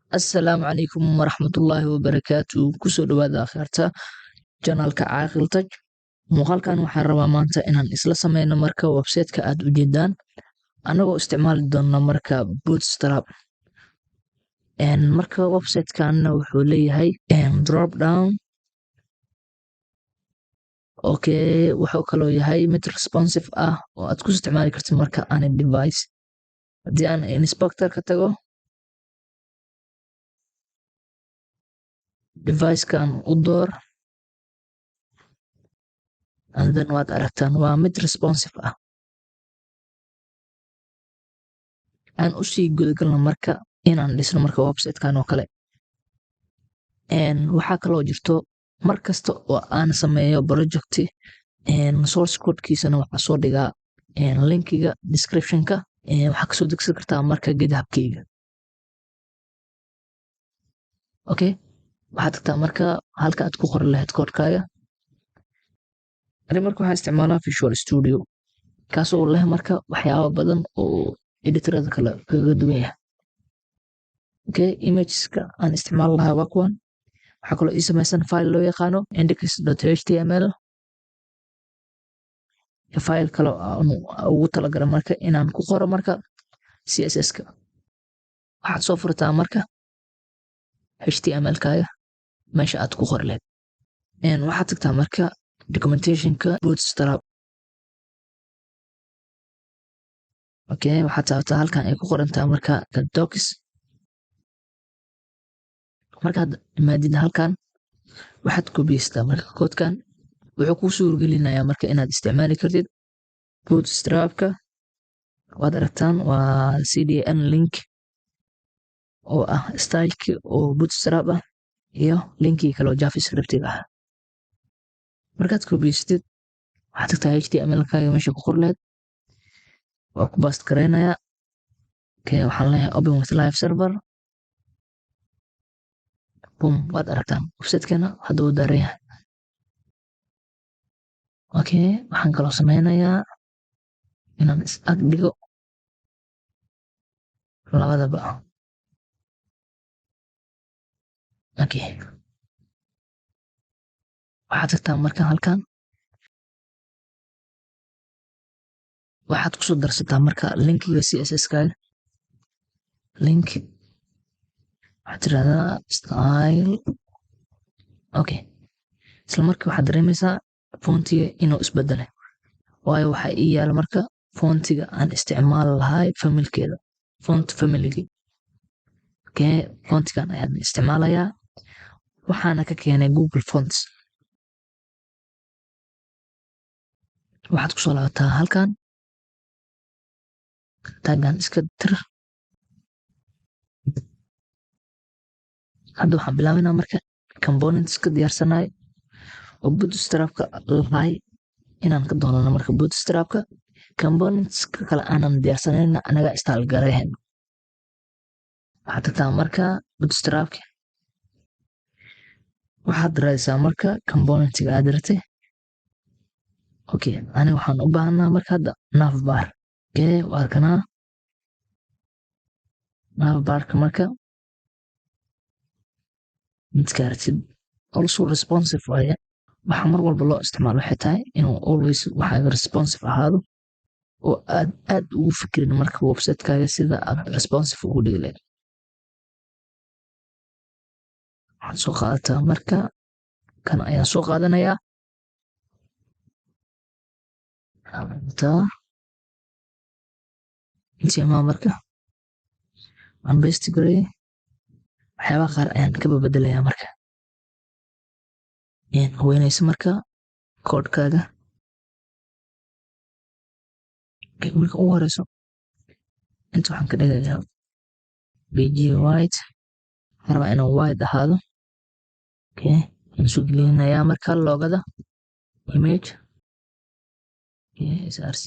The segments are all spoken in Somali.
Asalaamu calaykum waraxmatullaahi wabarakaatu. Kusoo dhawaada akhyaarta channelka Caaqil Tech. Muuqaalkan waxaan rabaa maanta inaan isla sameyno marka website-ka aad ujeedaan, anagoo isticmaali doona marka Bootstrap. Marka website-kanna wuxuu leeyahay drop down. Okay, wuxuu kaloo yahay mid responsive ah oo aad ku isticmaali kartid marka any device. Haddii aan inspector ka tago, device-kan u door, and then waad aragtaan, waa mid responsive ah. Aan usii gudagalno marka inaan dhisno marka website-kan oo kale. Waxaa kaloo jirto, mar kasta oo aan sameeyo project, source code-kiisana waxaa soo dhigaa linkiga description-ka. Waxaa kasoo degsan kartaa marka GitHub-keyga. Okay, waxaad tagtaa marka halka aad ku qori lahayd koodhkaaga. Ani marka waxaan isticmaalaa Visual Studio, kaasoo leh marka waxyaabo badan oo editorada kale kaga duwan yahay. Okay, imageska aan isticmaali lahaa waa kuwan. Waxaa kaloo ii samaysan file loo yaqaano index.html iyo file kale aan ugu talagalay marka inaan ku qoro marka CSS-ka. Waxaad soo furtaa marka HTML-kaaga meesha aad ku qori lahayd. Waxaad tagtaa marka documentationka Bootstrap. Okay, waxaad taabataa halkan ay ku qoran tahay marka docs. Markaad imaadid halkan, waxaad kobiyeystaa marka koodkan. Wuxuu kuu suuragelinayaa marka inaad isticmaali kartid Bootstrapka. Waad aragtaan, waa CDN link oo ah styleki oo Bootstrap ah iyo linkii kale oo JavaScriptiga ah. Markaad kobiyeysatid, waxaad tagtaa HTML-kaaga meesha ku qor lahayd, waa ku paste gareynayaa. Okay, waxaan leeyahay open with live server. Boom, waad aragtaan, websitekeena hadda wuu daaran yahay. Okay, waxaan kaloo sameynayaa inaan is ag dhigo labadaba. Okay, waxaad tagtaa marka halkan, waxaad kusoo darsataa marka linkiga CSS kaaga. Link waxaad tirahdaa style. Okay, isla markii waxaad dareemaysaa fontiga inuu isbedelay, waayo waxaa ii yaala marka fontiga aan isticmaali lahay familykeeda, font familygii. Okay, fontigan ayaan isticmaalayaa, waxaana ka keenay Google Fonts. Waxaad kusoo laabataa halkan, taggan iska tir. Hadda waxaan bilaabaynaa marka components ka diyaarsanay oo Bootstrapka lahay inaan ka doonano marka Bootstrapka. Componentska kale aanan diyaarsanayna anaga style garayhayno. Waxaad tagtaa marka Bootstrapka, waxaad raadisaa marka componentiga aad ratay. Okay, aniga waxaan u baahanaa marka hadda navbar. Okay, waa kanaa navbarka. Marka midka ratid, also responsive waaye. Waxaa mar walba loo isticmaalo waxay tahay inuu always waxaaga responsive ahaado oo aad aad ugu fikirin marka website-kaaga sida aad responsive ugu dhigi lahayd. Waxaad soo qaadataa marka kan ayaan soo qaadanayaa. Intimaa marka waan paste gareeyay. Waxyaabaha qaar ayaan ka babedelayaa marka. Weynaysa marka koodhkaaga. Marka ugu horeyso inta waxaan ka dhigayaa bg white. Waxaan rabaa inuu white ahaado. Okay, waan soo gelinayaa marka logoda image. Okay, src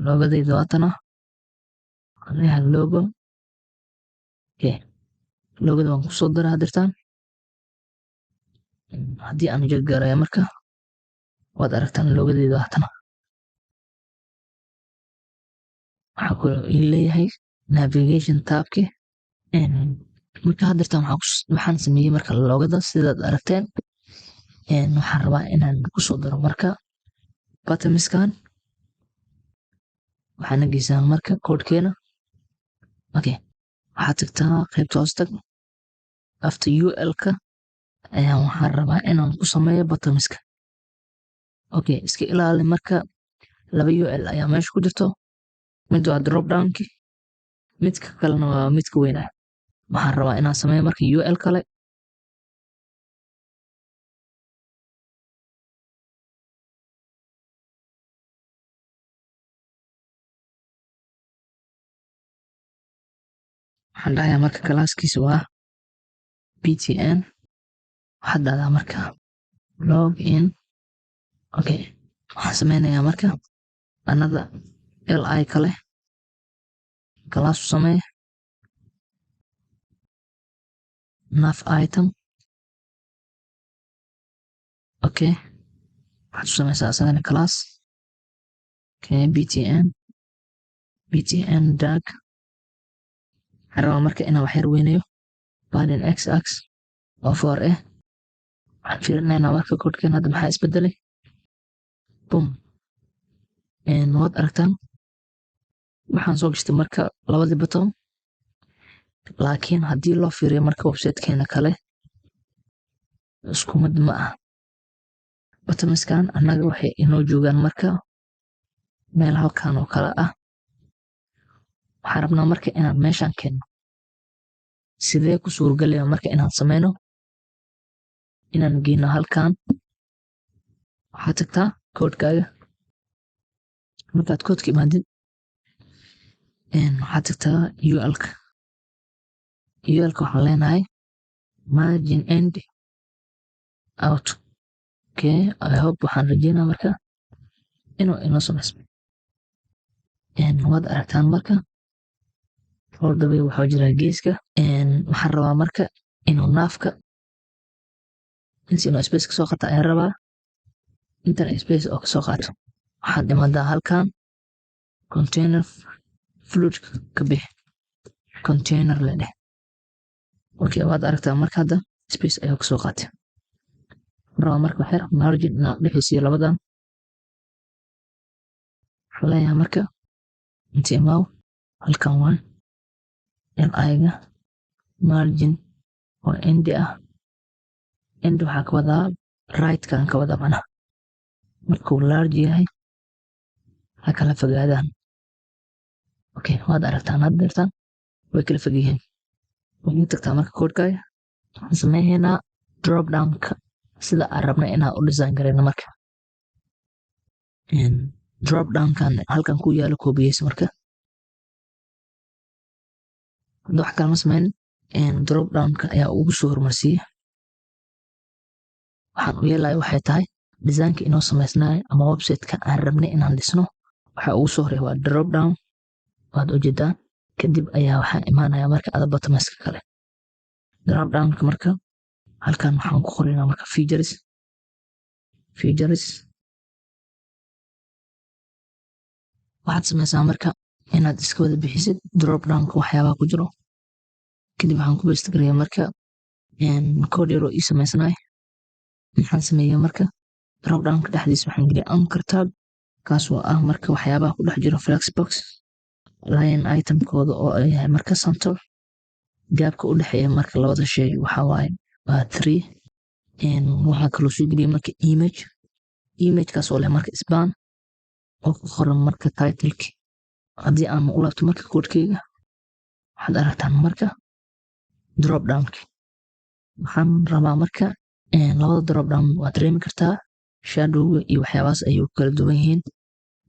logodayda waatana, waxaan leeyahay logo. Okay, Logoda waan kusoo daraa hadirtaan. Haddii aan check gaaraya marka, waad aragtaan logodeeda hatana. Waxaa kaloo ii leeyahay navigation tabki. Marka hadirtaan waxaan sameeyey marka logoda, sidaad aragteen. Waxaan rabaa inaan kusoo daro marka buttonskan. Waxaana geysaa marka koodhkeena. Okay, waxaad tagtaa qaybta hoos, tag after ul-ka ayaan waxaan rabaa inaan ku sameeyo buttonska. Okay, iska ilaali marka, laba ul ayaa meesha ku jirto. Mid waa drop downki, midka kalena waa midka weynaa. Waxaan rabaa inaan sameeyo marka ul kale. Waxaan dhahayaa marka classkiisa waa btn. Waxaad dhahdaa marka log in. Okay, waxaan sameynayaa marka another li kale, class u samee nav item. Okay, waxaad u sameysaa asagana class. Okay, btn btn dark. Waxaan rabaa marka inaan wax yar weynayo, padding x axis oo 4 eh. Waxaan fiirinaynaa marka koodhkeen hadda maxaa isbedelay. Boom, waad aragtaan, waxaan soo gashtay marka labadii button. Laakiin haddii loo fiiriyo marka websitekeena kale, isku mid ma ah. Buttonskan annaga waxay inoo joogaan marka meel halkan oo kale ah. Waxaan rabnaa marka inaan meeshan keenno. Sidee ku suurgalaya marka inaan sameyno, inaan geyno halkan? Waxaad tagtaa koodhkaaga. Markaad koodhka imaadid, waxaad tagtaa ul-ka. Ul-ka waxaan leenahay margin end auto. Okay, I hope, waxaan rajeynaa marka inuu inoo sameysmo. Waad aragtaan marka all the way waxaa jiraa geeska. Waxaan rabaa marka inuu navka insi inuu space kasoo qaato ayaan rabaa, intan space oo kasoo qaato. Waxaad imaadaa halkan, container fluid ka bixi, container le dheh. Okay, waad aragtaa marka hadda space ayuu kasoo qaatay. Rabaa marka waxyar margin inaan dhexaysiiyo labadan. Waxaan leeyahay marka inta imaaw, halkan waa li-ga margin oo end ah. End waxaa ka wadaa right-kan ka wadaa, macnaha markuu large yahay ha kala fogaadaan. Okay, waad aragtaan hadda deertaan way kala fog yihiin. Waxaad tagtaa marka koodhkaaga. Waxaan sameynaynaa drop downka sida aan rabna inaan u design garayno. Marka drop downkan halkan ku yaalo koobiyeysa. Marka hadda wax kalama sameyn, drop downka ayaa ugu soo hormarsiiya. Waxaan u yeelaya waxay tahay designka inoo sameysnayo ama websiteka aan rabnay inaan dhisno, waxa ugu soo horeya waa drop down, waad ujeedaan. Kadib ayaa waxaa imaanaya marka ada buttonska kale. Drop downka marka halkan waxaan ku qoraynaa marka features. Features waxaad sameysaa marka inaad iska wada bixisid drop downka waxyaabaha ku jiro. Kadib waxaan ku paste gareeya marka code yar oo ii sameysnaay. Maxaan sameeyey marka? Drop downka dhexdiisa waxaan geliyay anchor tag, kaas oo ah marka waxyaabaha ku dhex jiro flexbox, align itemkooda oo ay yahay marka center, gapka u dhexeeya marka labada shay waxaa waaye waa 3. Waxaa kaloo soo geliyay marka image, imagekaas oo leh marka span oo ku qoran marka titleki. Haddii aan u laabto marka koodhkeyga, waxaad aragtaan marka drop downki. Waxaan rabaa marka labada drop down waad dareemi kartaa, shadowga iyo waxyaabahaas ayay ku kala duwan yihiin.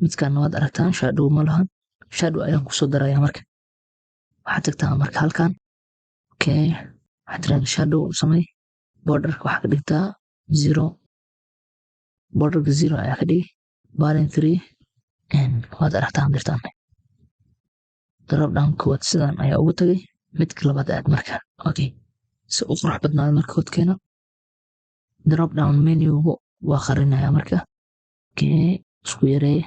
Midkan waad aragtaan, shadow ma lahan. Shadow ayaan kusoo daraya marka. Waxaad tagtaa marka halkan. Okay, waxaad tirahdaa shadow samey. Borderka waxaa ka dhigtaa 0. Borderka 0 ayaa ka dhigi, padding 3. Waad aragtaan dirtaan drop down koowaad sidan ayaa ugu tagay. Midka labaad aad marka. Okay, Si u qurux badnaado marka code-keena, drop down menu-gu waa qarinaya marka. Okay, isku yareeye.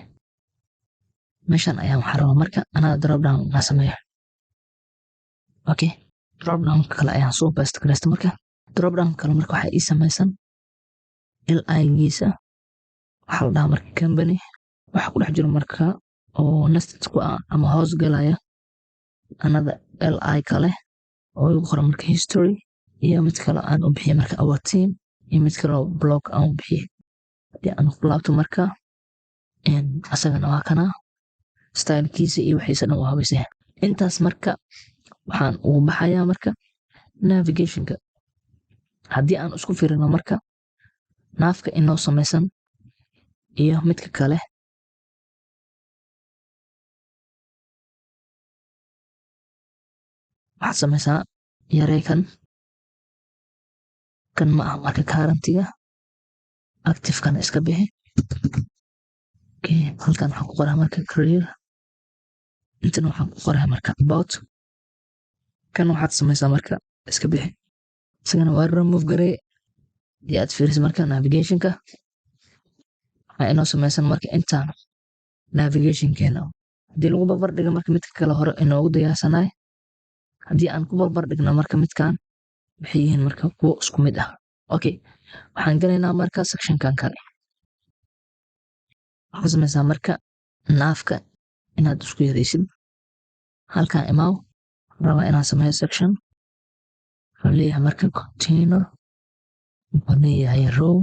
Meeshan ayaan waxaa rabaa marka anaa drop down inaan sameeyo. Okay, drop down kale ayaan soo paste gareysta marka. Drop down kale marka waxaa ii sameysan li-giisa waxaa la dhahaa marka company. Waxa ku dhex jiro marka oo nested ku ah ama hoos galaya another li kale oo igu qoran marka history, iyo mid kale aan u bixiyay marka our team, iyo mid kale oo blog aan u bixiyay. Haddii aan ku laabto marka, asagana waa kana, style-kiisa iyo wixiisa dhan waa habaysay. Intaas marka waxaan ugu baxayaa marka navigation-ka. Haddii aan isku fiirino marka nav-ka inoo samaysan iyo midka kale, waxaad samaysaa yarey kan. Kan ma aha marka current-iga, active-kana iska bixi. Okay, halkan waxaan ku qoraa marka career, intana waxaan ku qoraa marka about. Kan waxaad samaysaa marka iska bixi, isagana waa remove garey. Hadii aad fiiriso marka navigation-ka, waxaa inoo samaysan marka intaan navigation-keena. Haddii lagu barbar dhigo marka midka kale hore inoogu diyaarsanaay, haddii aan ku barbar dhigno marka midkan, waxay yihiin marka kuwo isku mid ah. Okay, waxaan galaynaa marka section-kan kale. Waxaad samaysaa marka nav-ka inaad isku yareysid. Halkan imaaw, rabaa inaan sameeyo section. Wuxuu leeyahay marka container, wuxuu leeyahay row.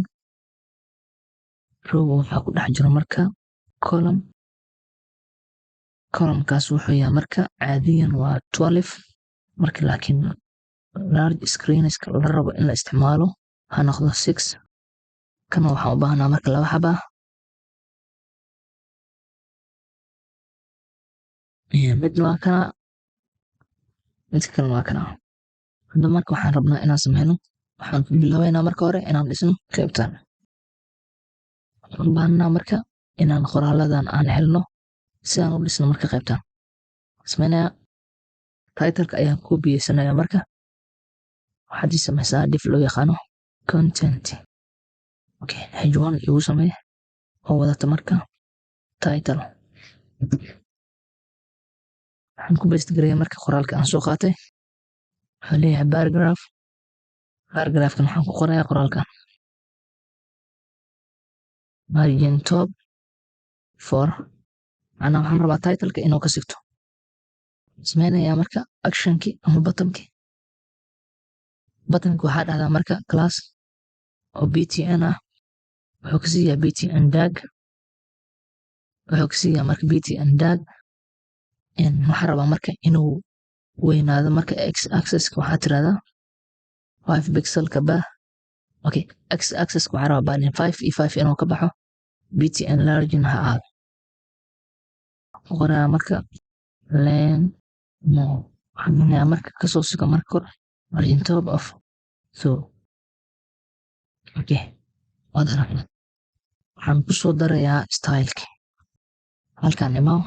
Row waxaa ku dhex jiro marka column. Column-kaas wuxuu yahay marka caadiyan waa 12 marka, laakiin large screens-ka la rabo in la isticmaalo ha noqdo 6. Kana waxaan u baahnaa marka laba xaba. Midna waa kana, midka kalena waa kana. Hadda marka waxaan rabnaa inaan sameyno, waxaan ku bilaabeynaa marka hore inaan dhisno qaybtan. Waxaan u baahnaa marka inaan qoraaladan aan helno si aan u dhisno marka qaybtan. Sameynayaa title-ka ayaan koobiyeysanaya marka. Waxaad ii sameysaa div loo yaqaano content. Okay, h1 igu samee oo wadata marka title. Waxaan ku paste gareeyay marka qoraalka aan soo qaatay. Wuxuu leeyahay paragraph. Paragraph-kan waxaan ku qorayaa qoraalkan. Margin top 4, macnaha waxaan rabaa title-ka inuu ka sigto. Sameynayaa marka action-ki ama button-ki. Button-ki waxaa dhahdaa marka class oo btn ah, wuxuu ka siiyaa btn dark, wuxuu ka siiyaa marka btn dark. Waxaan rabaa marka inuu weynaado marka x axis-ka waxaa tirahdaa 5 pixel ka bah. Okay, x axis-ka waxaan rabaa padding 5 iyo 5 inuu ka baxo, btn large-na ha ahaado. Qoraa marka learn more. Waxaan doonayaa marka kasoo suga marka kor margin top of so. Okay, waad aragtaa. Waxaan kusoo darayaa style-ki. Halkan imaw,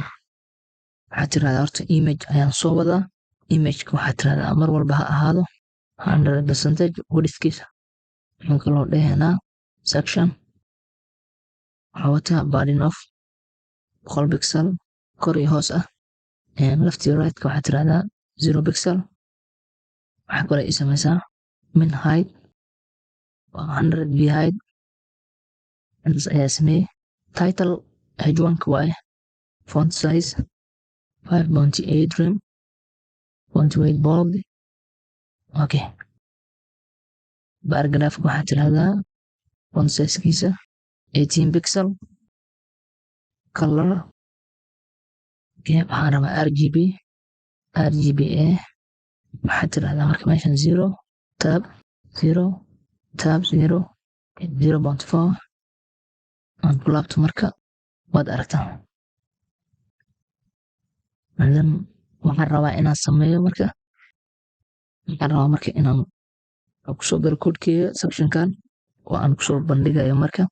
waxaad tirahdaa horta image ayaan soo wadaa. Image-ka waxaad tirahdaa mar walba ha ahaado 100% width-kiisa. Waxaan kaloo dhehaynaa section waxaa wataa padding of 100 pixel kor iyo hoos ah. Left iyo right-ka waxaad tirahdaa 0 pixel. Waxaa kaloo ii sameysaa min height waa 100 v height. Intaas ayaa sameeyey. Title h1 ka waaye. Font size 5.8 rem, font weight bold. Okay, paragraph waxaad tirahdaa font size-kiisa 18 pixel, color. Okay, waxaan rabaa RGB, RGBA. Waxaad tirahdaa marka meeshan 0 tab 0 tab 0 0.4. Aan ku laabto marka, waad aragtaa. Then waxaan rabaa inaan sameeyo marka, waxaan rabaa marka inaan kusoo daro code-keyga section-kan oo aan kusoo bandhigayo marka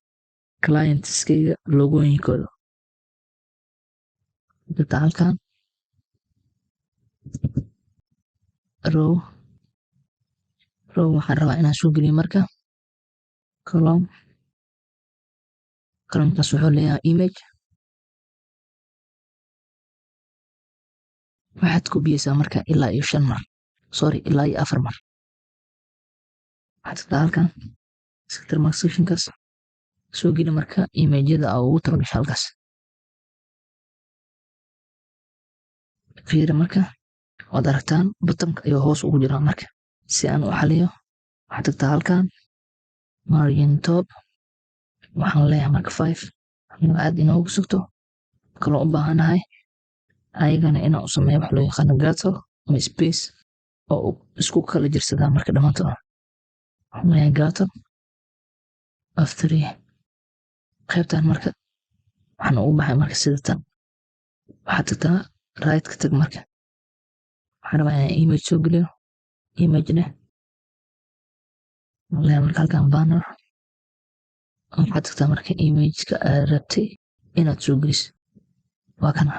clients-keyga logooyinkooda. Jirta halkan row. Row waxaan rabaa inaan soo geliyo marka column. Columnkaas wuxuu leeyahay image. Waxaad kubiyeysaa marka ilaa iyo shan mar, sorry, ilaa iyo afar mar. Waxaad tagtaa halkan, sector mark sectionkaas soo geli marka imageyada aa ugu talagashay halkaas. Fiiri marka, waad aragtaan buttonka ayuu hoos ugu jiraa. Marka si aan u xaliyo, waxaad tagtaa halkan, margin top waxaan leeyahay marka 5 aad inoogu sugto. Kaloo u baahanahay ayagana inaan u sameeyo wax loo yaqaano gutter ama space oo isku kala jirsadaa. Marka dhammaantood waxaan leeyahay gutter of 3 qaybtan. Marka waxaan ugu baxay marka sida tan. Waxaad tagtaa right ka tag. Marka waxaan rabaa inaan image soo geliyo. Image neh leeyahay marka halkan banner. Waxaad tagtaa marka imageka aad rabtay inaad soo geliso, waa kana.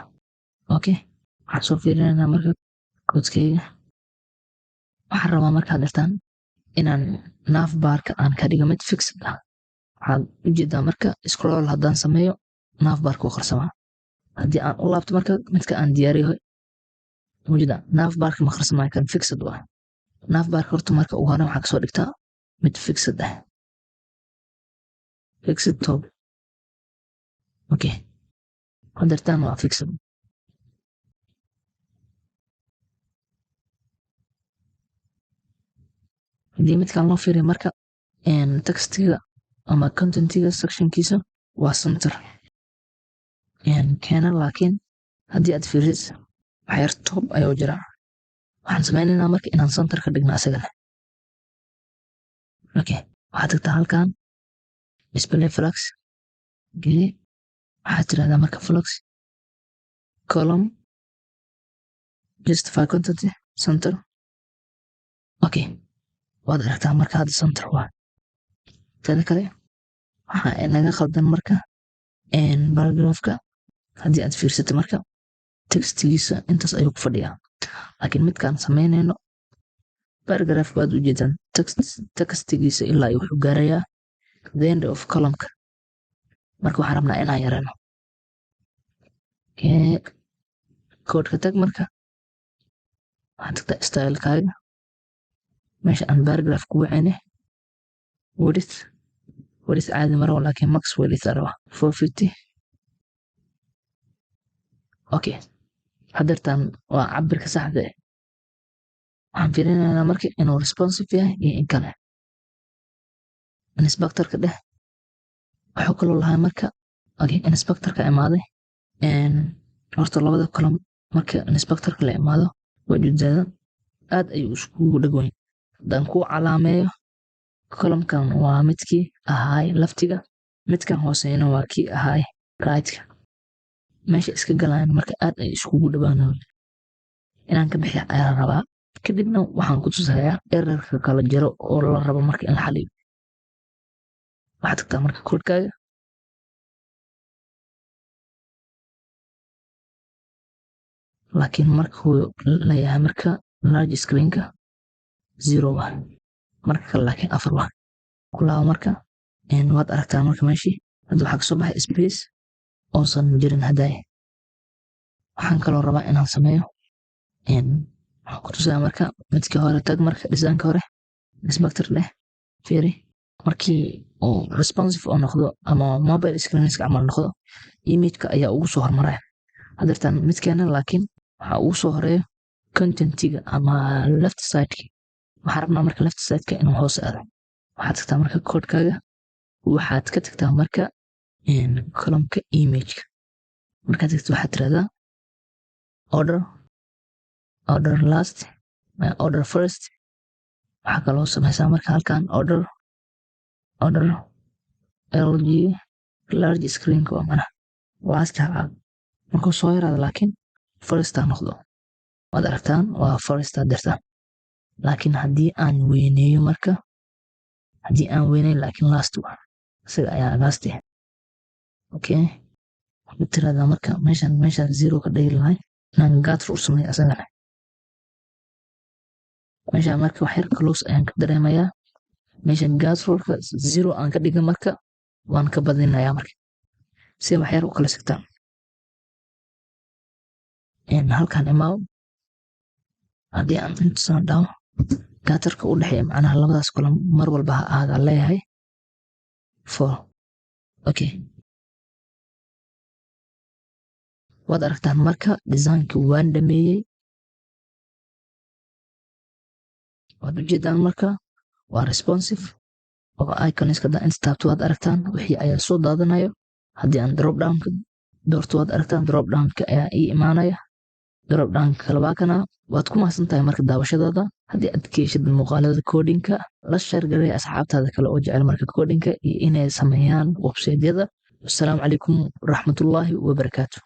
Okay, waxaan soo fiirinaynaa marka codekeyga. Waxaan rabaa markaad dhirtaan inaan navbarka aan ka dhigo mid fixed ah. Waxaad ujeedaa marka scroll haddaan sameeyo, navbarka wuu qarsamaa. Haddii aan u laabto marka midka aan diyaariyo, ujeedaa navbarka ma qarsamaayo, kan fixed waa navbarka. Horta marka ugu horreyn waxaa kasoo dhigtaa mid fixed ah, fixed top. Okay, hadeertaan waa fixed. Haddii midkan loo fiiriyo marka, textiga ama contentiga sectionkiisa waa center keena, laakiin haddii aad fiirisid waxyar top ayuu jiraa. Waxaan sameynaynaa marka inaan center ka dhigno asagana. Okay, waxaad tagtaa halkan, display flex geli. Waxaad tirahdaa marka flex column, justify content center. Okay, waad aragtaa marka hadda center waa. Teda kale, waxa naga qaldan marka paragraphka. Haddii aad fiirsato marka, textigiisa intaas ayuu ku fadhiyaa, laakiin midkaan sameynayno paragraph waad ujeedaan textigiisa ilaa iyo wuxuu gaarayaa the end of columnka. Marka waxaan rabnaa inaan yareyno. Codeka tag marka, waxaad tagtaa stylekaaga, meesha aan paragraph ku wacayne, width. Width caadi ma rabo, laakiin max width aa rabaa, 450. Okay, hadeertaan waa cabirka saxda ah. Waxaan fiirinaynaa marka inuu responsive yahay iyo in kale. Inspectorka dheh. Wuxuu kaloo lahaa marka, okay, inspectorka imaaday. Horta labada column marka inspectorka la imaado, waa ujeedaa aad ayuu iskugu dhegwayn. Haddaan ku calaameeyo, columnkan waa midkii ahaay leftiga, midkan hooseyna waa kii ahaay rightka. Meesha iska galayaan marka aad ay iskugu dhawaanayaan. Inaan ka bixiyo ayaa la rabaa. Kadibna waxaan ku tusayaa errorka kala jiro oo la rabo marka in la xaliyo. Waxaad tagtaa marka codekaaga. Laakiin markuu leeyahay marka large screenka 0 waa, marka kale laakiin 4 waa. Ku laabo marka, waad aragtaa marka meeshii hadda waxaa kasoo baxay space oosan jirin hadaaye. Waxaan kaloo rabaa inaan sameeyo, waxaan ku tusayaa marka midkii hore. Tag marka designka hore, inspector dheh. Fiiri, markii uu responsive oo noqdo ama mobile screenska camal noqdo, imageka ayaa ugu soo hormaraya. Hadeertaan midkeena laakiin waxaa ugu soo horeeyo contentiga ama left sideki. Waxaan rabnaa marka left sideka inuu hoos aado. Waxaad tagtaa marka codekaaga, waxaad ka tagtaa marka columnka imageka. Markaad tagto, waxaad tirahdaa order, order last, order first. Waxaa kaloo sameysaa marka halkan order, order lg, large screenka waa mana last ha aado. Markuu soo yaraado laakiin first ha noqdo. Waad aragtaan, waa first hadeertaan. Laakiin haddii aan weyneeyo marka, haddii aan weyneyn, laakiin last waa isaga ayaa last. Okay, waxaad tirahdaa marka meeshan 0 ka dhigi lahay inaan gutter u sameeyo asagana. Meeshaan marka wax yar close ayaan ka dareemayaa. Meeshan gutter-ka 0 aan ka dhiga, marka waan ka badinayaa marka si wax yar u kala sigtaan. Halkan imaaw. Haddii aan intusaan dhaho, gutter-ka u dhexeeya macnaha labadaas column mar walba ha ahaada leeyahay 4. Okay, waad aragtaan marka design-ki waan dhameeyey. Waad ujeedaan marka waa responsive oo icons-ka haddaan inta taabto, waad aragtaan wixii ayaa soo daadanayo. Haddii aan drop down-ka doorto, waad aragtaan drop down-ka ayaa ii imaanaya. Drop down-ka kale waa kana. Waad ku mahadsan tahay marka daawashadaada. Haddii aad ka heshid muuqaalada coding-ka, la share garay asxaabtaada kale oo jecel marka coding-ka iyo inay sameeyaan website-yada. Wasalaamu calaykum waraxmatullaahi wabarakaatu.